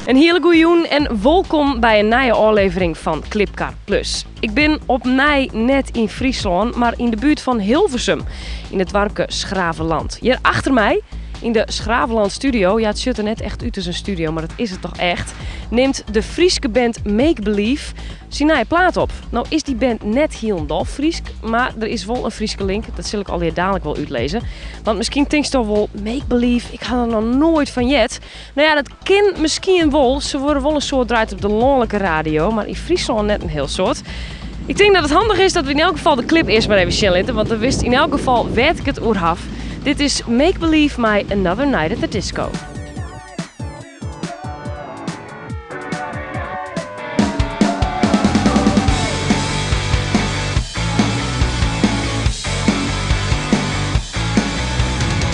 In hiele goeie jûn en wolkom by in nije ôflevering fan Klipkar Plus. Ik bin opnij net yn Fryslân, mar yn de buert fan Hilversum, yn it doarpke 's-Graveland. Hjir achter my, yn de 's-Graveland studio, ja it sjocht der net echt út as in studio, mar dat is it toch echt, nimt de Fryske band Make Believe syn nije plaat op. No is dy band net hielendal Frysk, mar der is wol in Fryske link, dat sil ik allegear dalik wol útlizze. Want miskien tinksto wol, Make Believe, ik ha der noch noait fan heard. No ja, dat kin miskien wol. Se wurde wol in soad draaid op de lânlike radio, mar yn Fryslân net in hiel soad. Ik tink dat it handich is dat we yn elk gefal de klip earst mar even sjen litte, want dan witst yn elk gefal wêr't ik it oer haw. Dit is Make Believe mei Another Night at the Disco.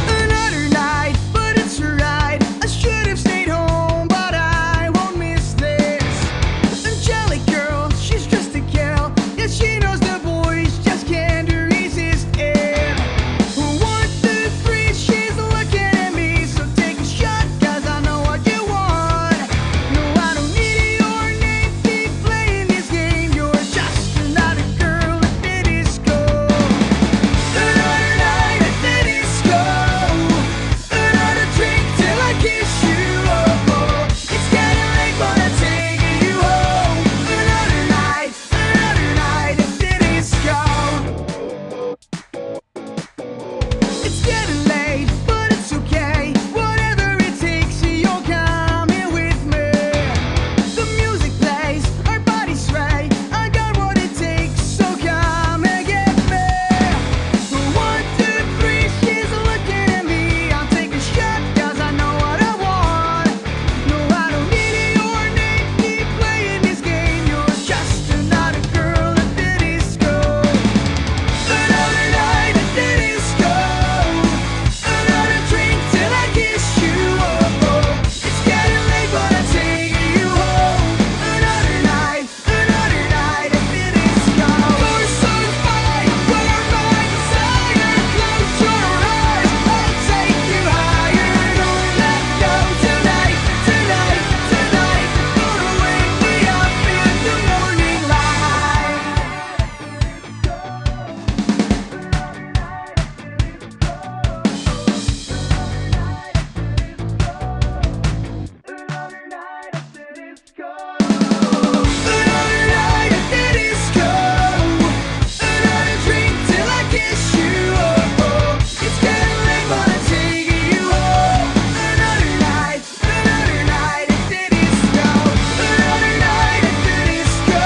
Another night, but it's alright. I should have stayed home, but I won't miss this. Angelic girl, she's just a girl. Yeah, she knows the boys just can't resist it. 1, 2, 3, she's looking at me. So take a shot, 'cause I know what you want. No, I don't need your name. Keep playing this game. You're just another girl at the disco. Another night at the disco. Another drink till I kiss you. Oh, oh. It's getting late, but I'm taking you home. Another night, another night at the disco. It's getting late, but it's okay. Whatever it takes, you're coming with me. The music plays, our bodies sway. I got what it takes, so come and get me. 1, 2, 3, she's looking at me. I'll take a shot, 'cause I know what I want. No, I don't need your name. Keep playing this game. You're just another girl at the disco. Another night at the disco. Another drink till I kiss you. Oh, oh. It's getting late, but I'm taking you home. Another night, another night at the disco. You're so fine, you're my desire. Close your eyes, I'll take you higher. Don't let go tonight, tonight, tonight. Gonna wake me up in the morning light. Another night at the disco. Another drink till I kiss you. Oh, oh. It's getting late, but I'm taking you home. Another night, another night at the disco. Another night at the disco.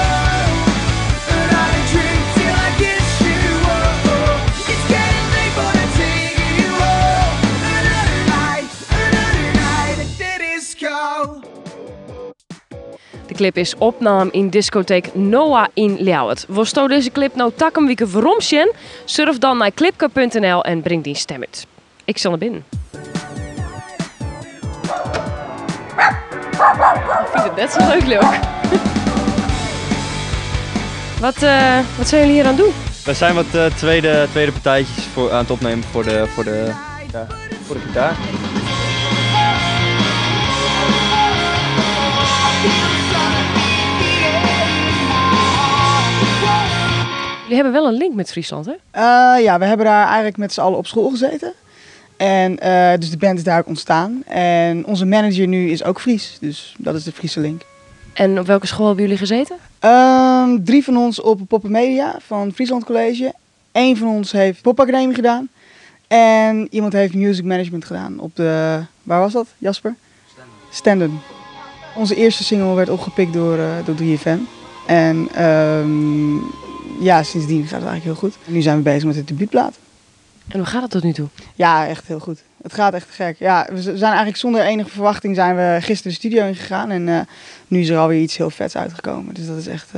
Another drink till I kiss you. Oh, oh. It's getting late, but I'm taking you home. Another night, another night at the disco. De klip is opnaam yn diskoteek Noah yn Ljouwert. Wolsto dizze klip no takom wike werom sjen? Surf dan nei klipkar.nl en bring dyn stim út. Ik sil nei binnen. Ik fyn it net sa leuk, leau ik. Wat zijn jullie hier aan het doen? We zijn wat tweede partijtjes aan het opnemen voor de gitaar. Jullie hebben wel een link met Friesland, hè? Ja, we hebben daar eigenlijk met z'n allen op school gezeten. En dus de band is daar ook ontstaan. En onze manager nu is ook Fries, dus dat is de Friese link. En op welke school hebben jullie gezeten? 3 van ons op Poppenmedia van Friesland College. 1 van ons heeft Popacademie gedaan. En iemand heeft Music Management gedaan op de... Waar was dat, Jasper? Stenden. Stenden. Onze eerste single werd opgepikt door 3FM. En sindsdien gaat het eigenlijk heel goed. En nu zijn we bezig met de debuutplaat. En hoe gaat het tot nu toe? Ja, echt heel goed. Het gaat echt gek. Ja, we zijn eigenlijk zonder enige verwachting zijn we gisteren de studio ingegaan. En nu is er alweer iets heel vets uitgekomen. Dus dat is echt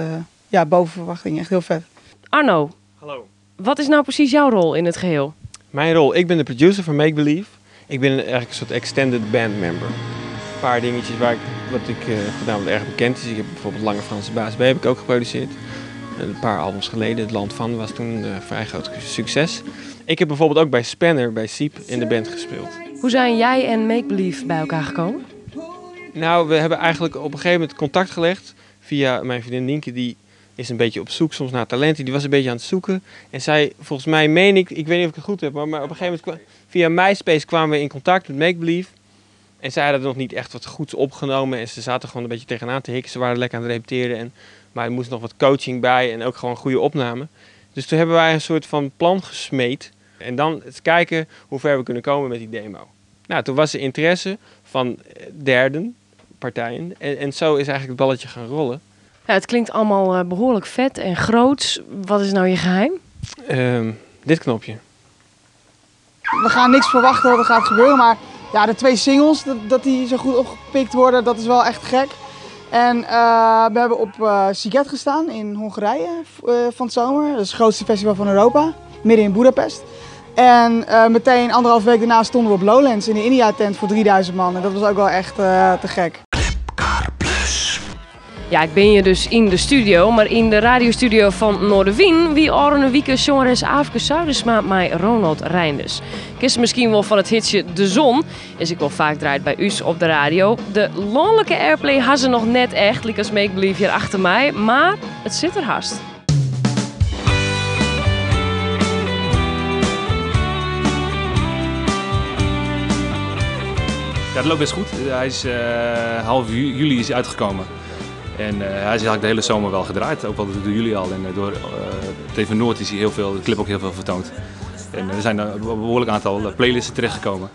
boven verwachting. Echt heel vet. Arno. Hallo. Wat is nou precies jouw rol in het geheel? Mijn rol? Ik ben de producer van Make Believe. Ik ben eigenlijk een soort extended band member. Een paar dingetjes wat ik gedaan wat erg bekend is. Ik heb bijvoorbeeld Lange Frans Baas B heb ik ook geproduceerd. Een paar albums geleden, Het Land Van, was toen een vrij groot succes. Ik heb bijvoorbeeld ook bij Spanner, bij Siep, in de band gespeeld. Hoe zijn jij en Make Believe bij elkaar gekomen? Nou, we hebben eigenlijk op een gegeven moment contact gelegd via mijn vriendin Nienke. Die is een beetje op zoek soms naar talenten. Die was een beetje aan het zoeken. En zij, volgens mij meen ik, ik weet niet of ik het goed heb, maar op een gegeven moment via MySpace kwamen we in contact met Make Believe. En zij hadden nog niet echt wat goeds opgenomen en ze zaten gewoon een beetje tegenaan te hikken. Ze waren lekker aan het repeteren, maar er moest nog wat coaching bij en ook gewoon goede opname. Dus toen hebben wij een soort van plan gesmeed. En dan eens kijken hoe ver we kunnen komen met die demo. Nou, toen was er interesse van derden, partijen. En zo is eigenlijk het balletje gaan rollen. Ja, het klinkt allemaal behoorlijk vet en groots. Wat is nou je geheim? Dit knopje. We gaan niks verwachten wat er gaat gebeuren, maar ja, de 2 singles, dat die zo goed opgepikt worden, dat is wel echt gek. En we hebben op Sziget gestaan in Hongarije van het zomer. Dat is het grootste festival van Europa, midden in Budapest. En meteen anderhalf week daarna stonden we op Lowlands in de India-tent voor 3000 man. En dat was ook wel echt te gek. Ja, ik ben hier dus in de studio, maar in de radiostudio van Noardewyn, wie Arne Wieke, zangeres Aafke Zuidersma, mij Ronald Reinders. Kist misschien wel van het hitje De Zon, is ik wel vaak draait bij us op de radio. De landelijke airplay had ze nog net echt, like als Make Believe hier achter mij, maar het zit er haast. Ja, het loopt best goed. Hij is half juli is hij uitgekomen. En hij is eigenlijk de hele zomer wel gedraaid, ook wel door jullie al. En door TV Noord is hij heel veel, de clip ook heel veel vertoond. En er zijn een behoorlijk aantal playlisten terechtgekomen.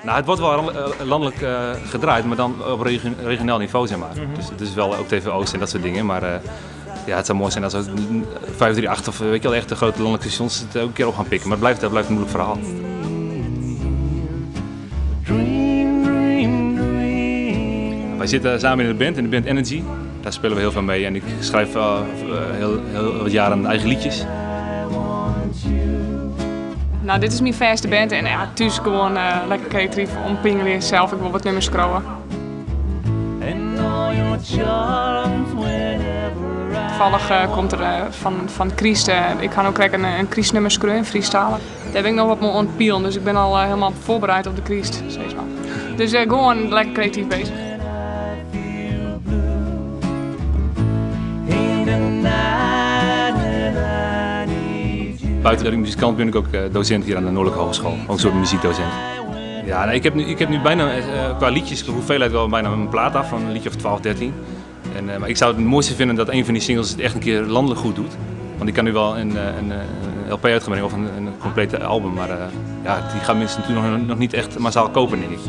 Nou, het wordt wel landelijk gedraaid, maar dan op regionaal niveau. Dus het is wel ook TV Oost en dat soort dingen. Maar het zou mooi zijn als ook 538 of echt de grote landelijke stations het ook een keer op gaan pikken. Maar het blijft een moeilijk verhaal. Wij zitten samen in de band, in de band Energy. Daar spelen we heel veel mee en ik schrijf heel, heel wat jaren eigen liedjes. Nou, dit is mijn vaste band en ja, thuis gewoon lekker creatief ompingelen zelf. Ik wil wat nummers scrollen. Toevallig komt er van Christ, ik kan ook lekker een Christnummer scrollen in freestylen. Daar ben ik nog wat mee ontpielen, dus ik ben al helemaal voorbereid op de Christ, zeg maar. Dus gewoon lekker creatief bezig. Buiten dat ik muzikant ben, ben ik ook docent hier aan de Noordelijke Hogeschool. Ook een soort muziekdocent. Ja, nee, ik heb nu bijna qua liedjes, qua hoeveelheid wel bijna een plaat af van een liedje of 12, 13. En maar ik zou het mooiste vinden dat een van die singles het echt een keer landelijk goed doet. Want ik kan nu wel een LP uit gaan brengen of een complete album, maar die gaan mensen natuurlijk nog niet echt massaal kopen, denk ik.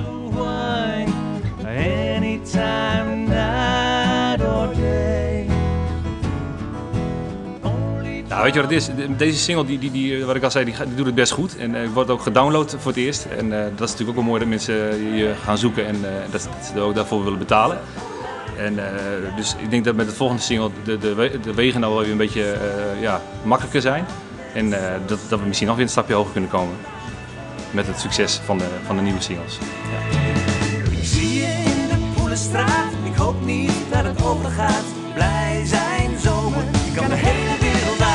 Nou, weet je wat het is? Deze single, wat ik al zei, die doet het best goed. En wordt ook gedownload voor het eerst. En dat is natuurlijk ook wel mooi dat mensen je gaan zoeken en dat ze ook daarvoor willen betalen. En dus ik denk dat met de volgende single de wegen nou wel weer een beetje makkelijker zijn. En dat we misschien nog weer een stapje hoger kunnen komen met het succes van de nieuwe singles. Ja. Ik zie je in de Poelestraat, ik hoop niet dat het overgaat. Blij zijn zomer, ik kan de hele wereld aan.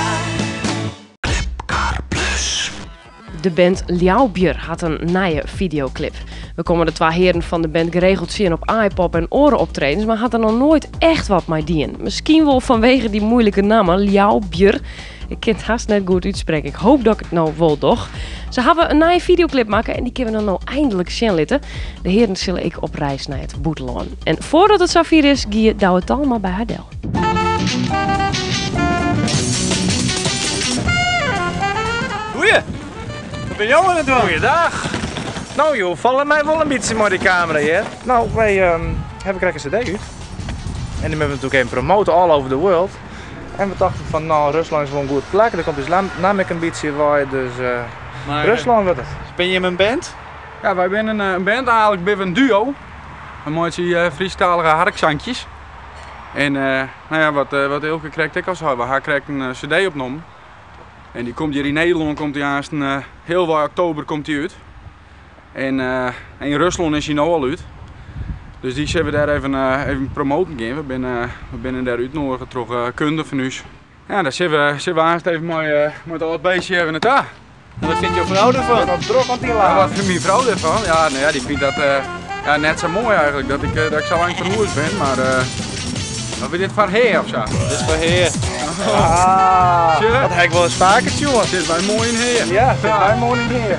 De band Ljouwbjer had een nieuwe videoclip. We komen de twee heren van de band geregeld zien op iPop en oren optredens, maar hadden nog nooit echt wat mee dien. Misschien wel vanwege die moeilijke namen, Ljouwbjer. Ik kan het haast net goed uitspreken. Ik hoop dat ik het nou wel doch. Ze hebben een nieuwe videoclip maken en die kunnen we dan nou eindelijk zien litten. De heren zullen ik op reis naar het Boeteloon. En voordat het zover is, gie je het allemaal bij haar del. Goeie! Wat ben jij aan het doen? Goeiedag! Nou joh, vallen mij wel een beetje met die camera hier. Nou, wij hebben kregen een cd uit. En die hebben we natuurlijk even promoten all over the world. En we dachten van, nou, Rusland is wel een goed plek. Er komt dus namelijk een beetje waar, dus Maar Rusland wordt het. Ben je in een band? Ja, wij zijn een band eigenlijk, ben we een duo. Een mooie Friestalige harkzandjes. En wat Eelke krijgt ik al zo. Haar krijgt een cd opgenomen. En die komt hier in Nederland, komt die haast een heel wat oktober komt die uit. En in Rusland is hij nou al uit. Dus die zullen we daar even promoten gaan. We zijn daar uitnodigen door kunde van ons. Ja, daar zullen we haast even mooi met al het beestje even naartoe. En wat vindt jouw vrouw ervan? Wat druk aan die Ja, laag. wat vindt mijn vrouw ervan? Ja, nou ja, die vindt dat Ja, net zo mooi eigenlijk dat ik, dat ik zo lang verhoerd ben, maar wat is dit voor heer of zo? Dit is voor heer. Ah, Zie je? dat heb ik wel eens vaker, jongen. Zit wij mooi in heer. Ja, zit wij mooi in heer.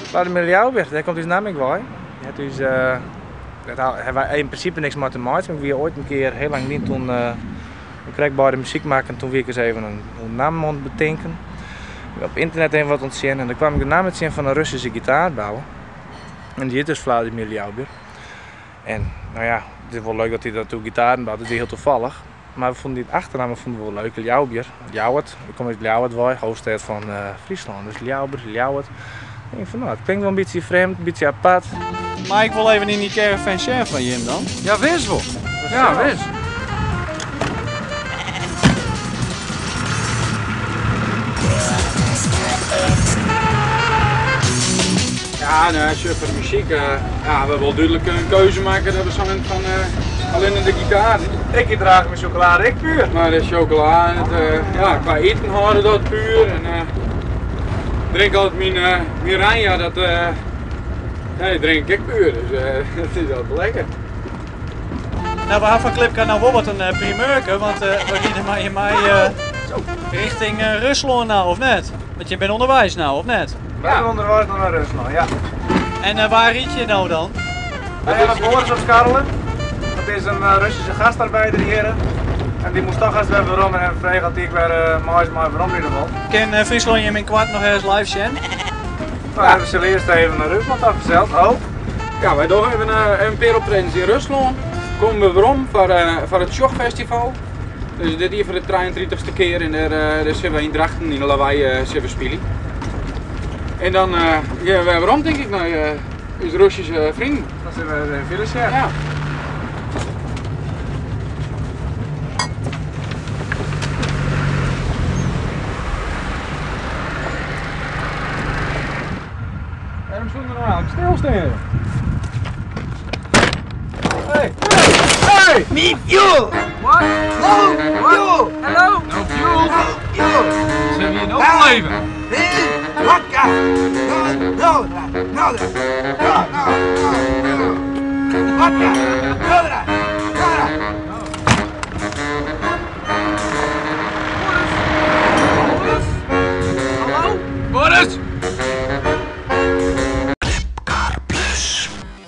Vladimir Ljouwberg, daar komt dus naam ik bij. Ja, dus, dat hebben wij in principe niks met te maken. Maar ik wie ooit een keer heel lang niet toen ik kreeg bij de muziek maken, toen wie ik eens even een naam aan het bedenken. Op internet even wat ontzien en dan kwam ik de naam zien van een Russische gitaarbouwer. En die heet dus Vladimir Ljouwberg. En nou ja, het is wel leuk dat hij dat toen gitaren bouwt, dat is heel toevallig. Maar we vonden die achternaam vonden we wel leuk, Ljouwberg. Ljouwert, ik kom uit Ljouwert, hoofdstad van Friesland. Dus Ljouwberg, Ljouwert. Ik denk van nou, het klinkt wel een beetje vreemd, een beetje apart. Maar ik wil even in die caravan share van Jim dan. Ja, wist wel. Ja, wist. Ja, nou, als je voor de muziek, ja, we hebben wel duidelijk een keuze maken dat we zongen van alleen de gitaar. Ik draag mijn chocolade, ik puur. Maar de chocola en het, ja, qua eten houden dat puur. En drink altijd mijn Miranja, dat ja, die drink ik puur, dus dat is altijd lekker. Nou, we hebben van Klipkar nou wel wat een primeurke, want we rijden maar in mei richting Rusland nou, of net? Want je bent onderwijs nou, of net? We zijn onderwijs naar Rusland, ja. En waar riet je nou dan? Wij hebben Boris op Scharrelen. Dat is een Russische gastarbeider hier. En die moest toch eens weer waarom en vragen dat ik weer mais maar waarom in ieder geval. Ken Friesland je in kwart nog eens live zien? Nou, hebben ze eerst even naar Rusland afgezeld. Oh. Ja, wij doen even een paar optredens in Rusland. Komen we waarom voor het Sjog-festival. Dus dit hier voor de 33ste keer en daar zitten we in Drachten in de Lawaai zitten we spelen. En dan ja, we waarom denk ik naar onze Russische vrienden. Dan zitten we in Village. Ja. Waarom zullen we nou eigenlijk stilstaan? Hey! Hey! Me fuel! What? No fuel! Hello? No fuel! No fuel! Zijn we hier nog overleven? Vodka! No, no, no, no, no, no. Vodka! No, no, no. Boris? Hallo? Boris!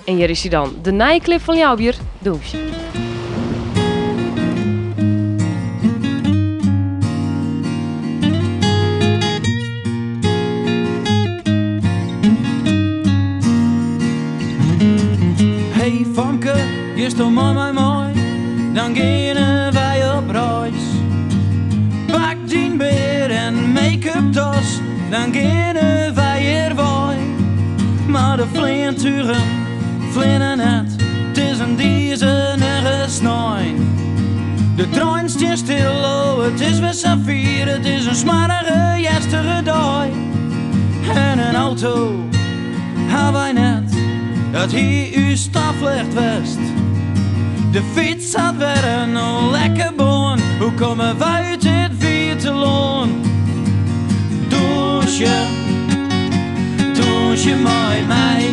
En hier is hij dan, de nijclip van Ljouwbier, Douche. Hey Famke, je stond mooi, mooi, mooi, dan gaan wij op reis. Pak die beer en make-up tas, dan gaan wij hier wij. Maar de vleerturen vliegen net, het is een deze nergens nooit. De trein staat stil, oh, het is weer saffier, het is een smarrige jestere dag. En een auto hebben wij net. Dat hier uw staflicht west. De fiets had weer een lekker boon. Hoe komen wij uit dit vierteloon? Douche, douche mooi mij.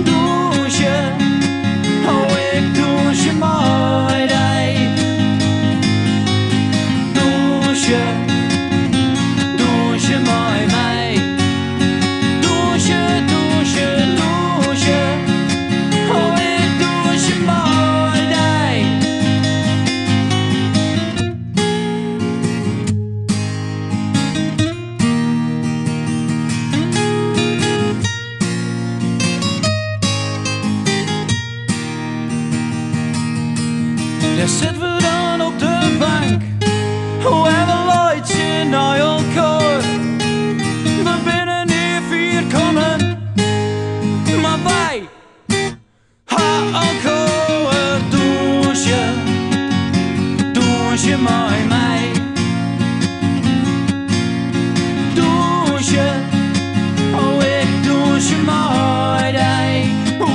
Douche, oh ik douche mooi dij. Douche, douche mooi mij. Douche, douche, douche. Oh, ik douche mooi dij. Daar zitten we dan op de bank. Oh, en we luidje naar elkaar. We binnen nu vier komen, maar wij ha elkaar. Douche, douche mooi mij. Douche, oh ik douche mooi dij. Wow,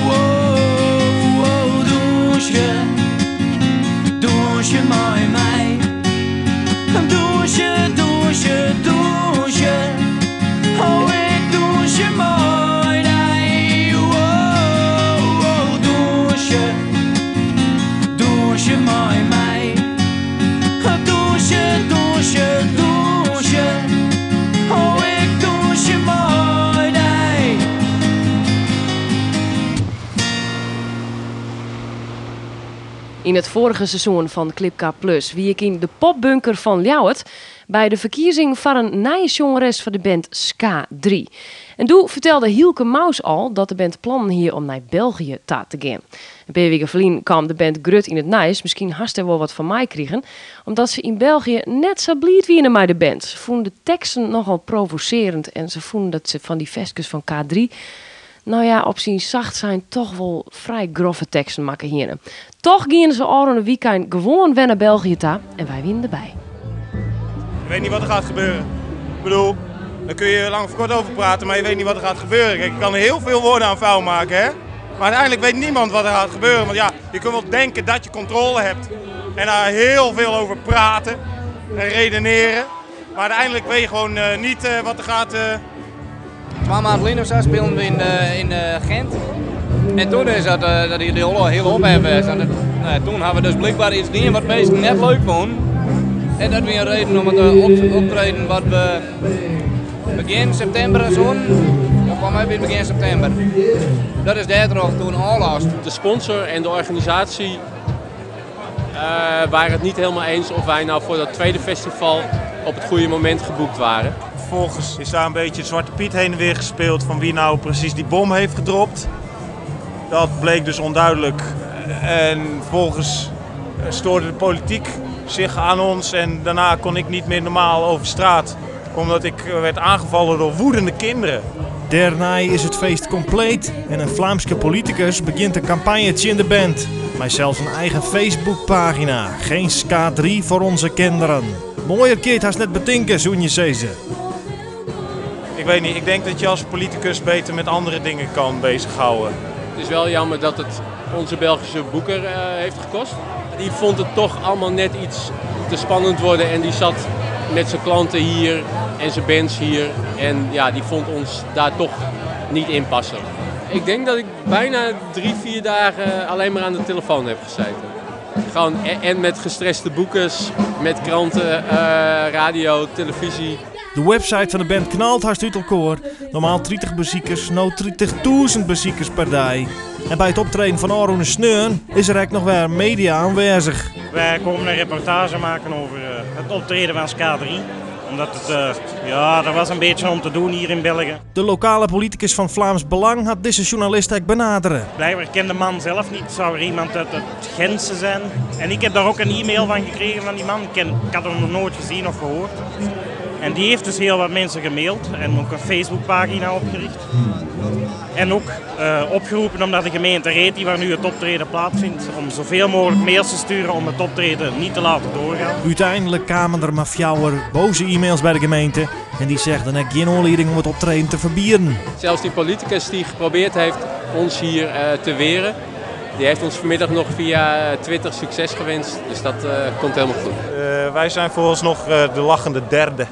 wow, douche, douche mooi mij. Douche, douche, douche. Oh, ik douche mooi. Yn it foarige seizoen fan Klipkar Plus wie ik yn de popbunker fan Ljouwert by de ferkiezing foar in nije sjongeres foar de band Ska 3. En doe fertelde Hielke Mous al dat de band plannen hie om nei België ta te gean. In pear wiken ferlyn kaam de band grut yn it nijs, miskien hast dêr wol wat fan meikrigen, omdat se yn België net sa bliid wiene mei de band. Se fûnen de teksten nochal provosearjend en se fûnen dat se fan dy ferskes fan K3, no ja, op syn sacht sein toch wol frij groffe teksten makke hiene. Toch giene se ôfrûne wykein gewoan wer nei België ta en wy wiene derby. Je weet niet wat er gaat gebeuren. Ik bedoel, daar kun je lang of kort over praten, maar je weet niet wat er gaat gebeuren. Kijk, je kan er heel veel woorden aan vuil maken, hè? Maar uiteindelijk weet niemand wat er gaat gebeuren. Want ja, je kunt wel denken dat je controle hebt en daar heel veel over praten en redeneren. Maar uiteindelijk weet je gewoon niet wat er gaat. 2 maanden geleden of zo speelden we in Gent. En toen is dat die hele ophef is. En dat, nou ja, toen hebben we dus blijkbaar iets gedaan wat mensen net leuk vonden. En dat weer een reden om het optreden wat we begin september en zo. Dat kwam uit begin september. Dat is daar toen afgelast. De sponsor en de organisatie waren het niet helemaal eens of wij nou voor dat tweede festival op het goede moment geboekt waren. Vervolgens is daar een beetje Zwarte Piet heen en weer gespeeld van wie nou precies die bom heeft gedropt. Dat bleek dus onduidelijk. En vervolgens stoorde de politiek zich aan ons en daarna kon ik niet meer normaal over straat. Omdat ik werd aangevallen door woedende kinderen. Daarna is het feest compleet en een Vlaamse politicus begint een campagne in de band. Maar zelfs een eigen Facebookpagina. Geen Ska 3 voor onze kinderen. Mooier keert haast net betinken, zoen je ze. Ik weet niet, ik denk dat je als politicus beter met andere dingen kan bezighouden. Het is wel jammer dat het onze Belgische boeker heeft gekost. Die vond het toch allemaal net iets te spannend worden en die zat met zijn klanten hier en zijn bands hier. En ja, die vond ons daar toch niet in passen. Ik denk dat ik bijna 3, 4 dagen alleen maar aan de telefoon heb gezeten. Gewoon en met gestreste boekers, met kranten, radio, televisie. De website van de band knalt haar uit elkaar. Normaal 30 bezoekers, nou 30.000 bezoekers per dag. En bij het optreden van Aaron en Sneun is er eigenlijk nog weer media aanwezig. Wij komen een reportage maken over het optreden van Ska 3. Omdat het, ja, er was een beetje om te doen hier in België. De lokale politicus van Vlaams Belang had deze journalist ook benaderen. Blijkbaar kende de man zelf niet, zou er iemand uit het Gentse zijn. En ik heb daar ook een e-mail van gekregen van die man. Ik had hem nog nooit gezien of gehoord. En die heeft dus heel wat mensen gemaild en ook een Facebookpagina opgericht. En ook opgeroepen omdat de gemeente Retie, waar nu het optreden plaatsvindt, om zoveel mogelijk mails te sturen om het optreden niet te laten doorgaan. Uiteindelijk kwamen er maar fjouwer boze e-mails bij de gemeente en die zegden er geen aanleiding om het optreden te verbieden. Zelfs die politicus die geprobeerd heeft ons hier te weren, die heeft ons vanmiddag nog via Twitter succes gewenst. Dus dat komt helemaal goed. Wij zijn vooralsnog de lachende derde.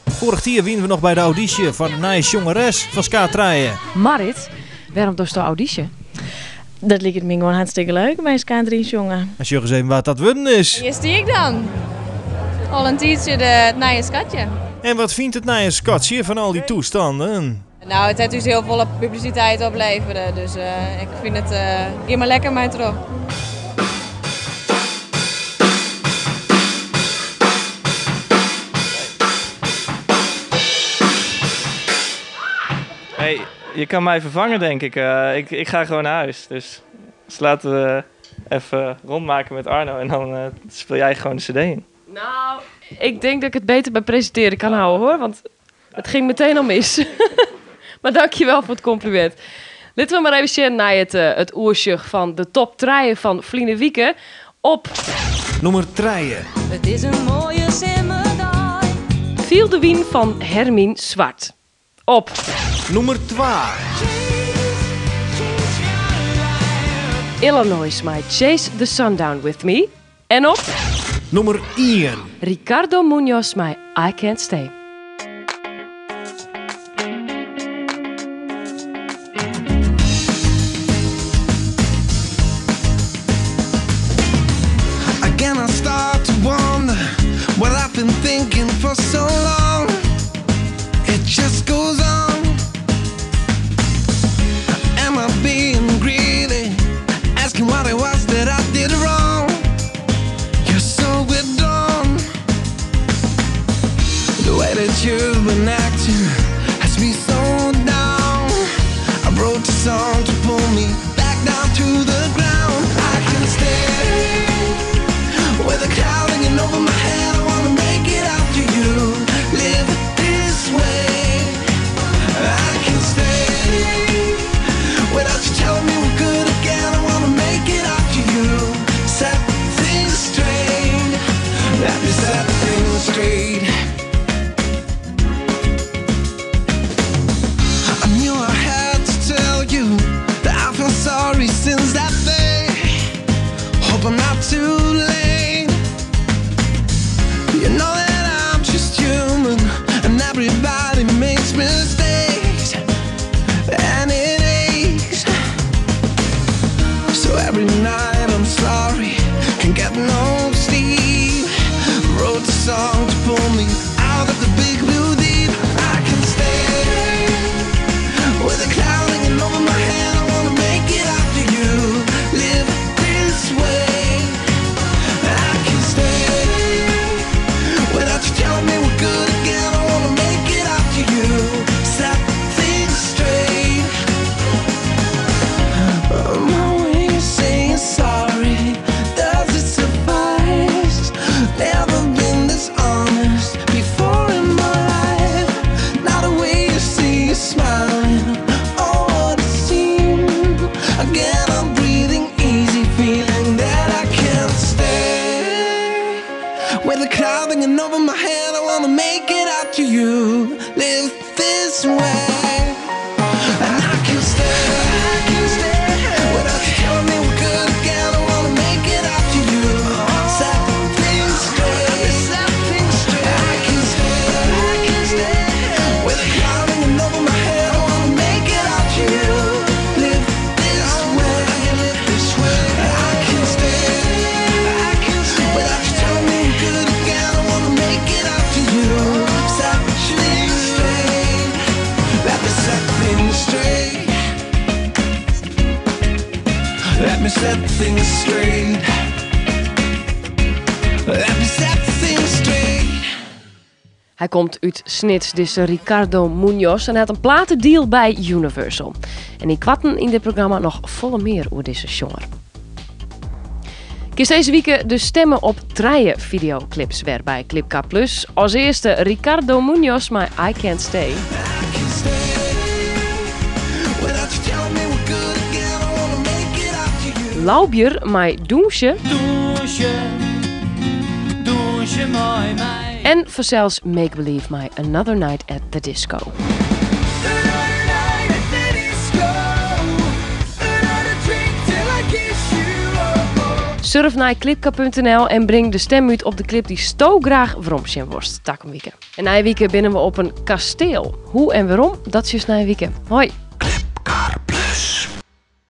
Vorig jaar winnen we nog bij de auditie van de nieuwe jongeres van Ska Trije. Marit, waarom doe je de auditie? Dat lijkt me gewoon hartstikke leuk bij Ska 3 jongen. Als je eens even wat dat wunnen is. Hier zie ik dan. Al een tijdje het nieuwe skatje. En wat vindt het nieuwe skatje van al die toestanden? Nou, het heeft dus heel veel publiciteit opleveren. Dus ik vind het uh, maar lekker maar terug. Hey, je kan mij vervangen, denk ik. Ik ga gewoon naar huis. Dus laten we even rondmaken met Arno en dan speel jij gewoon de cd in. Nou, ik denk dat ik het beter bij presenteren kan houden hoor, want het ging meteen al mis. Maar dankjewel voor het compliment. Laten we maar even zien naar het oersje van de top 3 van Vline Wieke op nummer 3. Het is een mooie simmerdag. Viel de Wien van Hermien Zwart. Op nummer 2. Illinois, mei Chase the Sundown With Me. En op nummer 1. Ricardo Munoz, mei I Can't Stay. Again I start to wonder what I've been thinking for so long. smiling. Oh, what a scene. Again, I'm breathing easy, feeling that I can't stay. With the crowd hanging over my head, I wanna make it up to you. Live this way. And I can stay, I can stay. Without you telling me we're good again, I wanna make it up to you. Set things straight, set things straight. I can stay, I can stay. With a cloud hanging over my head, I wanna make it up to you. Live this way, I can live this way. I can stay, I can stay. Without you telling me we're good again, I wanna make it up to you. Set things straight. Let me set things straight. Let me set things straight. Let me set things straight. Hy komt út Snits, dizze Ricardo Munoz, en hat in platedeal by Universal. En ynkoarten yn dit programma noch folle mear oer dizze sjonger. Kinst dizze wike dus stimme op trije fideoklips wer by Klipkar Plus. As earste Ricardo Munoz mei I Can't Stay. Without you telling me we're good again, I wanna make it up to you. Laubjer mei Dûnsje. Dûnsje, dûnsje mei my. En fansels Make Believe mei Another Night at the Disco. Surf nei klipkar.nl en bring de stim út op de klip dy'tsto graach werom sjen wolst takom wike. En nije wike binne we op in kasteel. Hoe en wêrom, dat sjochst nije wike. Hoi!